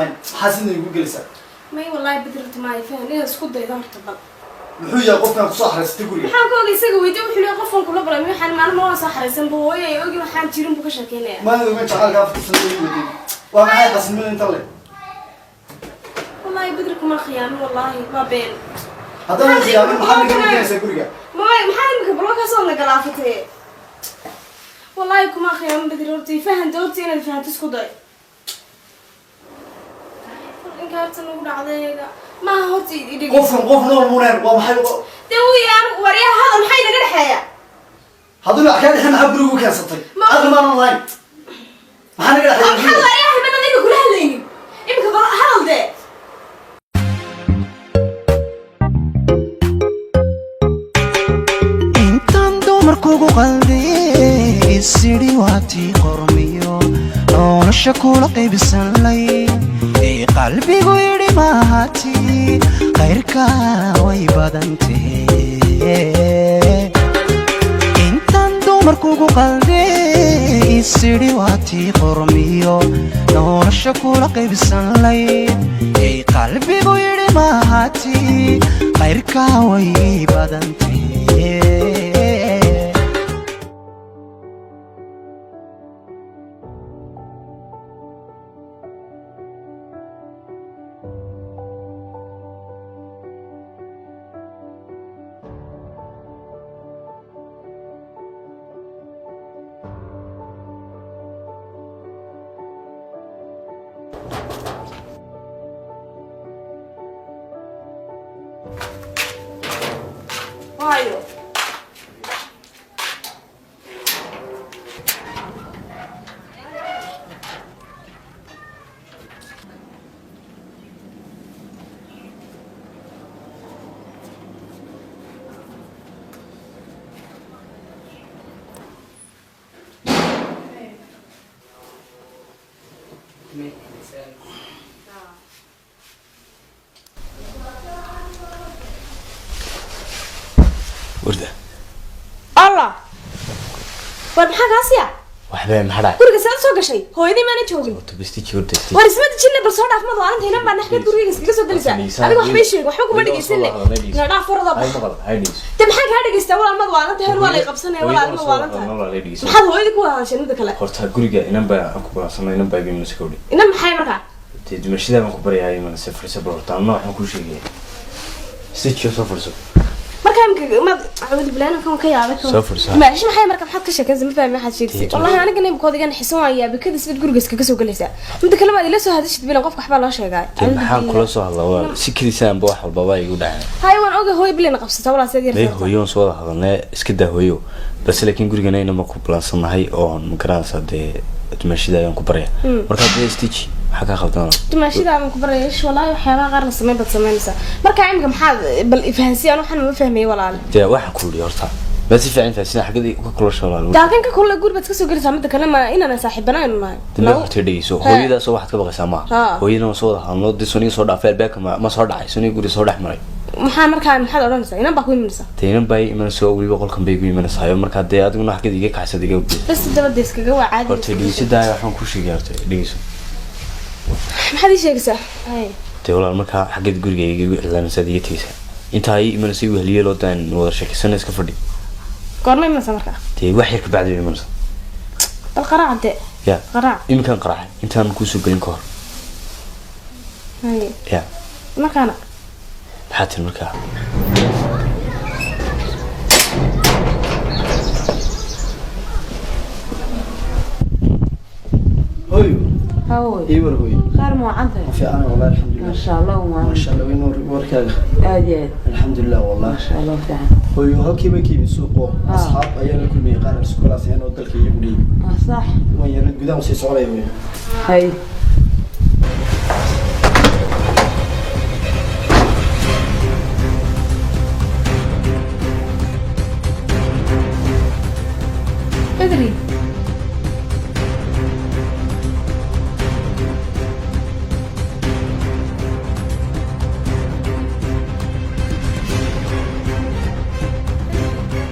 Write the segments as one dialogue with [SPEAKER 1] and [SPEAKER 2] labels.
[SPEAKER 1] lahayn, maxaa sidna igu gelaysaa?
[SPEAKER 2] May, wallaahi Bedrta maayo fahan inaad isku daydo horta bal.
[SPEAKER 1] Muxuu yahay qofkan kusoo xaraysatay guriga?
[SPEAKER 2] Maxaan ka ogay? Isaga weydiye. Wuxuu leeyahay qofkan kula baray waxaan maalmo waa soo xaraysan bu hooyo ay ogi, waxaan jirin buu ka sheekeynaya.
[SPEAKER 1] Maalin ogeyn jacaylka 4 sano ii waday, waa maxay xasilnimada inta le?
[SPEAKER 2] Wallaahi Bedri kuma khiyaamin, wallaahi waa been.
[SPEAKER 1] Haddana khiyaamin, maxaa naga keenaysaa guriga?
[SPEAKER 2] Mamay, maxaa imika balwakaasoo na galaafatay? Wallaahi kuma khiyaamin Bedri, horta fahan, horta inaad fahanto isku day. Inkaarta nagu dhacdayga maaha, horta idhegeyso.
[SPEAKER 1] Qofkan qof nool muneen, waa maxay?
[SPEAKER 2] Dee wuu yahay waryaha, hadal maxay naga dhexeeya?
[SPEAKER 1] Hadduu wax kaa dhexin, maxaa guriga u keensatay? Caqli maanan lahayn, maxaa naga
[SPEAKER 2] maxaa
[SPEAKER 1] dhexeeya?
[SPEAKER 2] Waryaha man adiga kula hadlaynin imika, bal hadal dee.
[SPEAKER 3] Intaan dumarkugu qaldiyey, isidhi waatii qormiyo nolosha kula qaybsanlay, ee qalbigu yidhi mahati khayrka way badantahe. Intaan dumarkugu qaldiyey, isidhi waatii qormiyo nolosha kula qaybsanlay, ee qalbigu yidhi mahati khayrka way badantahe.
[SPEAKER 2] Waayo.
[SPEAKER 4] Warda.
[SPEAKER 2] Allah, war maxaa kaasiya?
[SPEAKER 4] Waxba, maxaa dhacay?
[SPEAKER 2] Guriga saad soo gashay? Hooyadii maana joogin.
[SPEAKER 4] Tubistiji horta.
[SPEAKER 2] War isma dejinne, bal soo dhaaf. Madu maalinta inan baa naxkeed guriga iskaga soo gelaysaa? Adiga waxbay sheeg, waxba kuma dhegeysanne, na dhaaf, warada bax. De maxaan kaa dhegeystaa walaal? Mad waalan tahay, waa lay qabsanaya walaal, ma waalan tahay? Maxaad hooyadii ku wada hadasheen mida kale?
[SPEAKER 4] Horta guriga inan baa aan ku balansano, inan baa iga imanaysa gabadhi.
[SPEAKER 2] Inan maxay markaa?
[SPEAKER 4] Dee dumashadaa baan ku baryahay, imanaysa. Fadhiso bal horta, anna waxaan kuu sheegaya stijiyo, soo fadhiso.
[SPEAKER 2] Markaa imika maad acuudu bilahi kan ka yaabay.
[SPEAKER 4] Soo fadhiso.
[SPEAKER 2] Maashi maxay marka? Maxaad ka sheekaysa? Ma fahmi waxaad sheegsay. Wallahi aniga nimkooda iga naxisan waan yaabay, kadib sidaad guriga iskaga soo gelaysaa? Mida kale maad ila soo hadashid bilan, qofka waxbaa loo sheegaa.
[SPEAKER 4] Dee maxaan kula soo hadlaa? Waa si kelisaanba wax walbaba igu dhaceen.
[SPEAKER 2] Hay, waan ogay, hooyo bilana qabsataa walaa, seed
[SPEAKER 4] may
[SPEAKER 2] yartaa.
[SPEAKER 4] Hooyo waan soo wada hadalnee, iska daa hooyo, balse laakiin gurigana inama ku balansannahay oo ma garanaysaa, dee dumashada ayaan ku baraya. Marka dee stitch maxaa kaa qaldan?
[SPEAKER 2] Dumaashida aan ku baraya ish, wallahi waxyaabaha qaar la sameyn baad samaynaysaa. Marka imika maxaad bal ifahansiya? Aan waxaan ma fahmayay walaal.
[SPEAKER 4] Dee waxaan ku yidhi horta ma si fiican fahansina, xaggada ka kulasha walaal.
[SPEAKER 2] Daalkan ka kulle guri baad ka soo gelaysaa. Mida kale ma inaan saaxiibana aynu nahay.
[SPEAKER 4] Dambe horta dhegeyso, hooyadaasoo waxaad ka baqaysaa maaha. Hooyadana waan soo wada hadalno, dee suniga soo dhaafay albaabka, ma soo dhacay suniga guriga soo dhex maray.
[SPEAKER 2] Maxaa markaa, maxaad odhanaysaa? Inan baa ku imanaysaa?
[SPEAKER 4] Dee inan baa imanaysa oo weliba qolkan bay igu imanaysaa. Markaa dee adiguna xaggada iga kacsad iga gudbay.
[SPEAKER 2] Bas dabada iskaga waa caadi.
[SPEAKER 4] Horta dhegeyso daaya, waxaan kuu sheegaya, horta dhegeyso.
[SPEAKER 2] Maxaad ii sheegaysaa? Hay.
[SPEAKER 4] Dee walaal, markaa xaggeed guriga iga iclaanaysaad iga tegaysaa intaa ii imanaysa wehliyeloo daan wada sheekaysana, iska fadhi.
[SPEAKER 2] Goorma imanaysaa markaa?
[SPEAKER 4] Dee wax yar ka bacdi bay imanaysaa.
[SPEAKER 2] Bal qaraac de.
[SPEAKER 4] Ya?
[SPEAKER 2] Qaraac.
[SPEAKER 4] Iminkaan qaraxay intaan kuusoo gelin ka hor.
[SPEAKER 2] Hay.
[SPEAKER 4] Ya?
[SPEAKER 2] Markaana
[SPEAKER 4] Maxaa tiri markaa?
[SPEAKER 1] Hooyo.
[SPEAKER 5] Hawoy.
[SPEAKER 1] Ii war hooyo.
[SPEAKER 5] Khayr, ma wacan tahay?
[SPEAKER 1] Fiican wallahi, alxamdulilah.
[SPEAKER 5] Maasha Allah, waa
[SPEAKER 1] Maasha Allah, weyn warkaaga?
[SPEAKER 5] Aad iyo aad.
[SPEAKER 1] Alxamdulilah wallah.
[SPEAKER 5] Maasha Allah, fiican.
[SPEAKER 1] Hooyo, halkii baan ka yimid suuqo, asxaab ayaa la kulmayay qaar aan isku kalaaseen oo dalka iyagu dhiibay.
[SPEAKER 5] Ah, sax.
[SPEAKER 1] Waan yara gudaha usii soconaya hooyo.
[SPEAKER 5] Hay.
[SPEAKER 2] Bedri.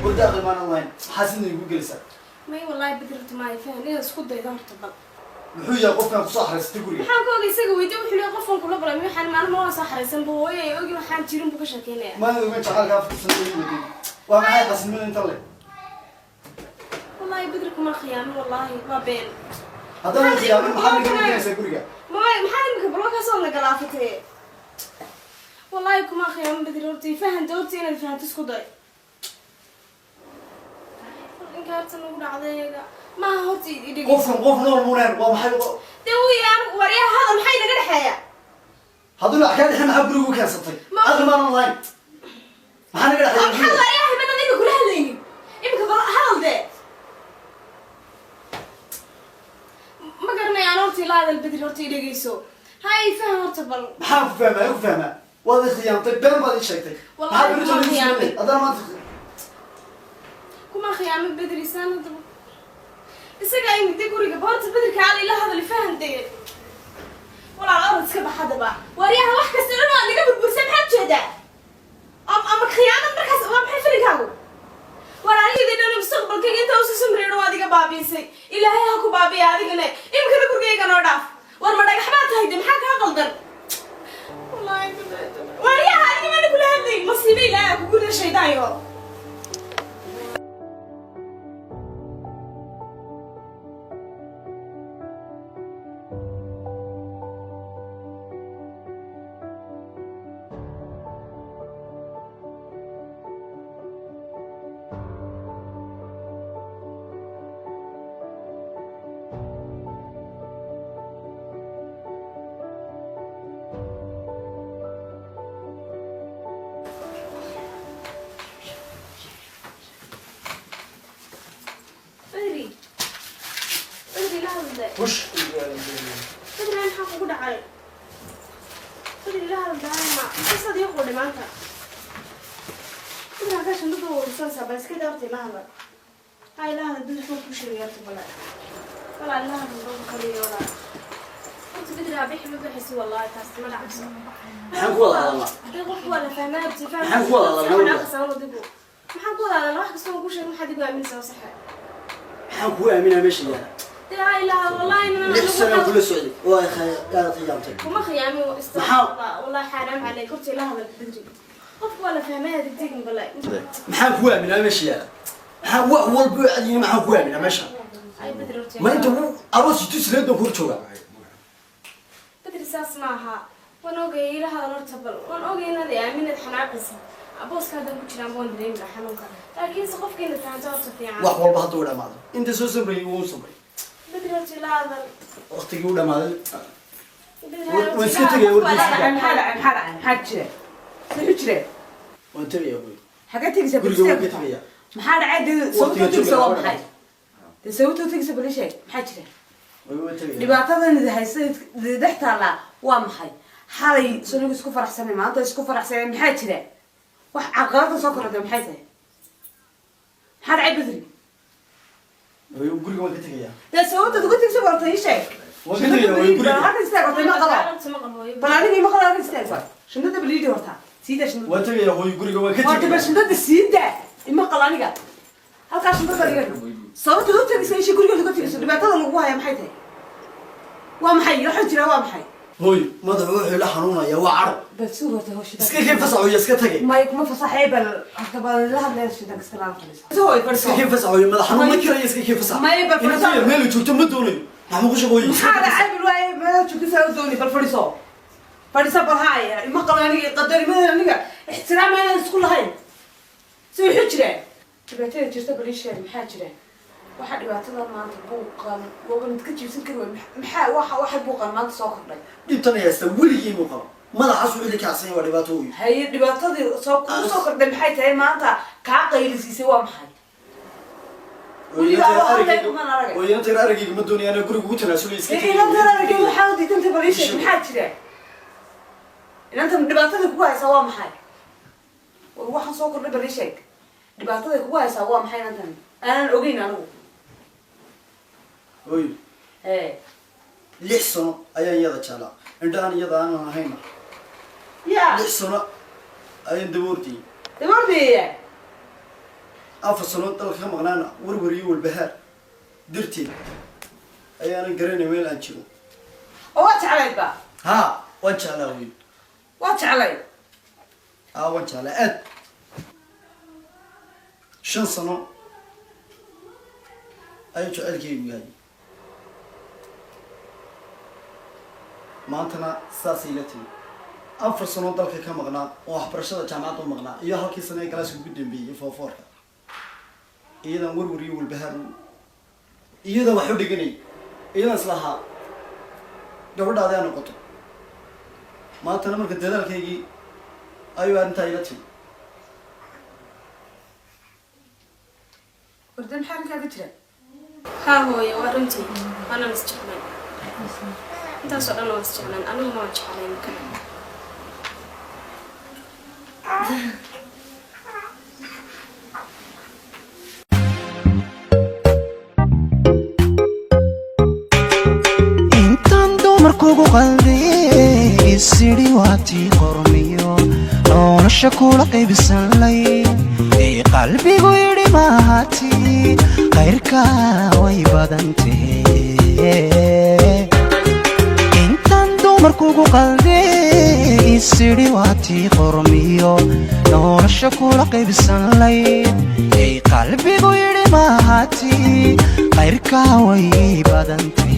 [SPEAKER 1] Warda, aqli maanan lahayn, maxaa sidna igu gelaysaa?
[SPEAKER 2] May, wallaahi Bedrta maayo fahan inaad isku daydo horta bal.
[SPEAKER 1] Muxuu yahay qofkan ku soo xariistay guriga?
[SPEAKER 2] Maxaan ku ogay isaga weydiin wuxuu leeyahay qofkan kula balamay waxaan maalmo waa soo xaraysan buu hooyay ogi waxaan jirin buu ka sheekeynaya.
[SPEAKER 1] Maanta uga jacaylka 4 sano ii waday. Waa maxay qasnimada inta le?
[SPEAKER 2] Wallaahi Bedri kuma khiyaamin, wallaahi waa been.
[SPEAKER 1] Haddana khiyaamin maxaa naga keenaysaa guriga?
[SPEAKER 2] Mama maxaa imika balwa ka soo nagalaafatay? Wallaahi kuma khiyaamin Bedri, horta fahanta, horta inaad fahanto isku day. Inkaarta nagu dhacday iyaga maaha, horta i dhegeyso.
[SPEAKER 1] Qofkan qof nool muuneen waa maxay?
[SPEAKER 2] Dee wuu yahay waryaha hadal maxay naga dhexeeya?
[SPEAKER 1] Hadduu lacag kaa dhexin maxaa guriga u keensatay? Aqli maanan lahayn. Maxaa naga dhexeeya?
[SPEAKER 2] Maxaa waryaha mid adiga kula hadlaynin imika bal hadal dee ma garanayaan horta ila hadal Bedri, horta i dhegeyso, ha i faham horta bal.
[SPEAKER 1] Maxaan ku fahmaa? Ku fahmaa? Waad i khiyaamtay, been baad ii sheegtay.
[SPEAKER 2] Wallahi
[SPEAKER 1] Maxaa berito
[SPEAKER 2] kuma
[SPEAKER 1] lagu
[SPEAKER 2] khiyaamin.
[SPEAKER 1] sameeyay? Haddana maanta
[SPEAKER 2] Kuma khiyaamin Bedri, saan hadaba isagaa imide guriga horta Bedri kaala ila hadal faham dee. Walaal orod iska bax haddaba. Waryaha wax kasta dhan waa naga burbursan, maxaad jeedaa? Ama khiyaanad markaas waa maxay filinkaagu? War anigii dhan mustaqbalkayga intaa usii samreero waad iga baabiisay. Ilaahay ha ku baabiya adigane. Imikana gurigayga noo dhaaf. War ma dhagax baa tahay de? Maxaa kaa qaldan? Wallaahi waryaha adiga mana kula hadlay, masiibo Ilaahay ha kugu rida shaydaan yo. Bedri, Bedri la hadlay.
[SPEAKER 1] Hush.
[SPEAKER 2] Bedri maxaa kugu dhacay? Bedri la hadlay, maxaa ii qudhay maanta? Bedri halkaa shandada urursanaysaa, bal iska daa horta ila hadal. Ha ila hadal Bedri, wuxuu kuu sheegay horta bal. Walaal ila hadal dhowr kaliya walaal. Horta Bedri ha bixi, ma bixisi wallaahi taas ma dhacayso.
[SPEAKER 1] Maxaan ku wada hadalnaa?
[SPEAKER 2] Hadii qofku waa la fahmaa horta faham.
[SPEAKER 1] Maxaan ku wada hadalnaa?
[SPEAKER 2] Adigu? Maxaan ku wada hadalnaa? Wax kasta oo kuu sheegay maxaad igu aaminaysaa saxe?
[SPEAKER 1] Maxaan kugu aaminaa meesha yaala?
[SPEAKER 2] Dee ha ila hadal wallaahi inaan
[SPEAKER 1] 6 sano kula socday oo ay aad khiyaamtay.
[SPEAKER 2] Kuma khiyaamin. Istaqfurullah, wallahi xaaraam calayk, horta ila hadal Bedri. Qofku waa la fahmaya degdegin balay.
[SPEAKER 1] Maxaan kugu aaminaa meesha yaala? Maxaa wax walba u cadyiin maxaan kugu aaminaa meesha?
[SPEAKER 2] Ay Bedri horta.
[SPEAKER 1] Ma inta uu aroos itu sileed baan ku hor joogaa.
[SPEAKER 2] Bedri saas maaha, waan ogay, ila hadal horta bal. Waan ogay inaad aaminaad xanaaqaysa, booska haddan ku jiraan waan dareemi lahaa xanuunka, laakiinse qofka inaad fahanto horta fiican.
[SPEAKER 1] Wax walba hadda u dhamaaday, inta soo samrayay wuu samray.
[SPEAKER 2] Bedri horta ila hadal.
[SPEAKER 1] Waqtigii u dhamaaday.
[SPEAKER 2] Bedri
[SPEAKER 1] Waan iska tegaya, warkiisa.
[SPEAKER 5] Maxaa dhacay? Maxaa dhacay? Maxaa jira? Sixu jire?
[SPEAKER 1] Waan tegaya hooyo.
[SPEAKER 5] Xagee tegaysaa?
[SPEAKER 1] Guriga waan ka tegaya.
[SPEAKER 5] Maxaa dhacay dee?
[SPEAKER 1] Waqtiga
[SPEAKER 5] Sababtoo tegaysa waa
[SPEAKER 1] jooga.
[SPEAKER 5] maxay dee? Sababtoo tegaysa bal ii sheeg, maxaa jira?
[SPEAKER 1] Waan tegaya.
[SPEAKER 5] Dhibaatadan idi haysta idi dhex taallaa waa maxay? Xalay sonigu isku faraxsanay, maanta isku faraxsanay, maxaa jira? Wax carqalada soo korodhay maxay tahay? Maxaa dhacay Bedri?
[SPEAKER 1] Hooyo, guriga waan ka tegaya.
[SPEAKER 5] Dee sababtaad uga tegaysa horta ii sheeg.
[SPEAKER 1] Waan ka tegaya hooyo guriga.
[SPEAKER 5] Bal halkan istaag horta, ima qabo. Bal aniga ima qabo, halkan istaag. Bal shandada bal iidhi horta, siidaa shandada.
[SPEAKER 1] Waan tegaya hooyo, guriga waan ka
[SPEAKER 5] Horta bal
[SPEAKER 1] tegaya.
[SPEAKER 5] shandada siidaa, ima qalo aniga. Halkaa shandada iga dhig. Sababtaad u tegaysa isha gurigeed uga tegayso, dhibaatada lagu haya maxay tahay? Waa maxay waxaa jira? Waa maxay?
[SPEAKER 1] Hooyo, madaxu wuxuu ila xanuunayaa waa caro.
[SPEAKER 5] Bal suug horta hawshida.
[SPEAKER 1] Iska keen fasax hooyo, iska tagay.
[SPEAKER 5] May, kuma fasaxay. Bal horta bal la hadlaya shidan iska laala fadhiiso. Hooy, fadhiiso.
[SPEAKER 1] Iska keen fasax hooyo, madax xanuun ma karaya, iska keen fasax.
[SPEAKER 5] May, bal
[SPEAKER 1] Inta
[SPEAKER 5] fadhiiso.
[SPEAKER 1] yar meel ay joogto ma doonayo. Maxaa ku shaqooyo?
[SPEAKER 5] Maxaa dhacay bal? Waaye meelaha joogta u dooni? Bal fadhiiso, fadhiiso bal. Haaya ima qalo aniga, qadari ma aniga ixtiraam aanan isku lahayn. Si wuxuu jiraa dhibaatada jirta bal ii sheeg, maxaa jira? Waxa dhibaatada maanta buuqan waaba mid ka jiibsan kari waay. Maxaa waxa buuqan maanta soo kordhay?
[SPEAKER 1] Dhibtan haysta weligii muu qabo, madaxaas wixii la kacsan waa dhibaato hooyo.
[SPEAKER 5] Haye, dhibaatadii soo kugu soo kordhay maxay tahay maanta kaa qaylisiisay? Waa maxay? Weliba waa hadlay kuman aragay.
[SPEAKER 1] Hooyo, inta yar araggayga ma doonaya, anaa guriga ugu tanaasulay, iska tegay.
[SPEAKER 5] Inantan aragay waxaa u diidantay bal ii sheeg, maxaa jira? Inantan dhibaatada kugu haysaa waa maxay? War waxaan soo kordhay bal ii sheeg, dhibaatada kugu haysaa waa maxay inantan aanan ogeyn anigu?
[SPEAKER 1] Hooyo,
[SPEAKER 5] ee
[SPEAKER 1] 6 sano ayaan iyada jeclaa, indhahan iyada aanan ahayna.
[SPEAKER 5] Ya.
[SPEAKER 1] 6 sano ayaan daboordiyey.
[SPEAKER 5] Dabardeeya.
[SPEAKER 1] 4 sano dalka ka maqnaana warwar iyo walbahaar darteed. Ayaanan garanay meel aan jiro.
[SPEAKER 5] Oo waa jeclayd ba?
[SPEAKER 1] Haa, waan jeclaa hooyo.
[SPEAKER 5] Waa jeclayd?
[SPEAKER 1] Haa, waan jeclaa aad. 5 sano ayuu jecelkaygu yahay. Maantana saasay la timi. 4 sano dalka ka maqnaa oo waxbarashada jaamacadda u maqnaa iyo halkii sano ee galaaska ugu dambeeyey form four-ka, iyadan warwar iyo walbahaar, iyadan wax u dhiganay, iyadan islahaa gabadhaadi aa noqoto. Maantana marka dadaalkaygii ayuu arrintaa ila timi.
[SPEAKER 5] Warda, maxaa arrinkaaga jira?
[SPEAKER 2] Haa hooyo, waa runtii, waanaan is jeclayn. Intaasoo dhan waan is jeclayn. Anigu ma waan jeclayn kale.
[SPEAKER 3] Intaan dumarkugu qaldiyey, isidhi waatii qormiyo nolosha kula qaybsan lay, ee qalbigu yidhi mahati khayrka way badantahe. Intaan dumarkugu qaldiyey, isidhi waatii qormiyo nolosha kula qaybsan lay, ee qalbigu yidhi mahati khayrka way badantahe.